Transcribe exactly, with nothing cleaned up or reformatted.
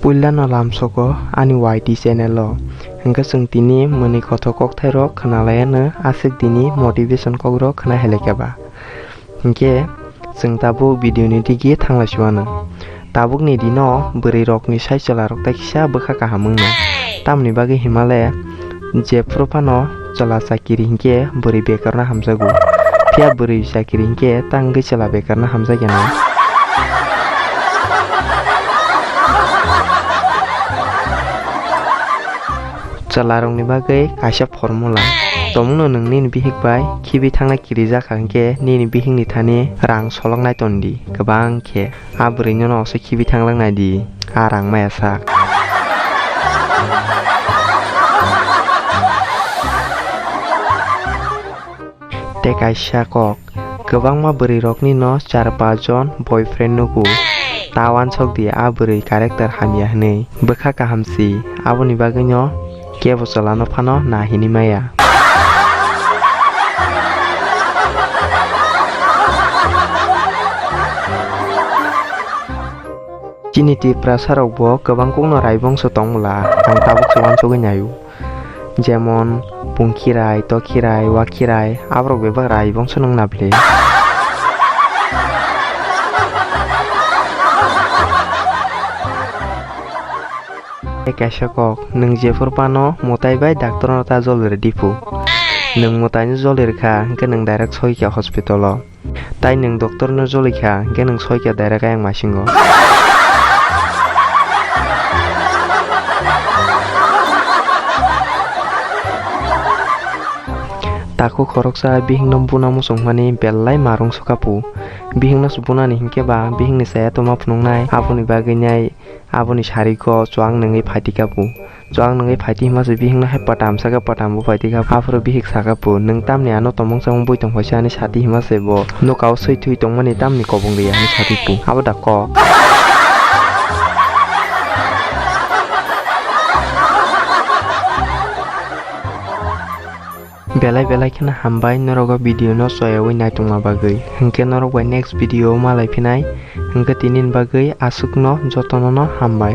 Puilano lamsogo ani Y T channel o. Hwnkhe chwng tini mwnwi kothok kokthairok khwnalaiano aswk dini motivation kokrok khwna helekeba. Hwnkhe chwng tabuk video ni digi thanglai suano. Tabukni dino bwrwi rokni sai chwla rok tai kisa bwkha kaham wngno. Tamni bagwi himale jephuru phano chwla chakiri hinkhe bwrwi bekarno hamjago. Phiya bwrwi chakiri hinkhe tangwi chwla bekarno hamjakya no. Chwla rokni bagwi kaisa formula. Tomungno nwng nini bihik bai khibi thangnai kirijak kha hinkhe nini bihikni thani rang soloknai tondi kwbang khe. A bwrwino no se khibi thanglak nai di, a rang maya sak. Tei kaisa kok, kwbangma bwrwi rokni no char pach jon boyfriend nugo. Ta uansuk di a bwrwi character hamya hwnwi. Bwkha kaham si, aboni bagwi no kebo chwla no phano na hini maya. Chini Tiprasa rok bo kwbang kokno rai bongso tong bwla, ang tabuk se uansugwi naio. Jemon, pungkhirai, tokhirai, wakhirai, aborok bebak rai bongso nung na bwle. Tei kaisa kok, nwng jephuru phano mwtai bai doctor no ta joli rw di phu. Nwng mwtai no joli rwkha, hwnkhe nwng direct soi kha hospital o. Tai nwng doctor no joli kha, hwnkhe nwng soi kha direct ayang masingo. Takhuk khoroksa bihikno buna muchungmani belai marung sukha phu. Bihikno se bunani hinkhe ba bihikni chaya tongma phunuknai, aboni bagwi nai. Aboni sariko chuang nungwi phaiti kha phu. Chuang nungwi phaiti hima se bihikno hai patam saka patam bo phaiti kha. Aphuru bihik saka phu, "Nwng tamni ano tomong chamung bui tong phaisa ani sati," hima se bo. Nokao swi thwi tongmani tamni kobong riya hwnwi sati phu. Abo da kok. Belai belai kheno hambai norok o video no choyawi naitongma bagwi. Hwnkhe norok bai next video o malai phinai. Hwnkhe tini ni bagwi aswk no jotono no hambai.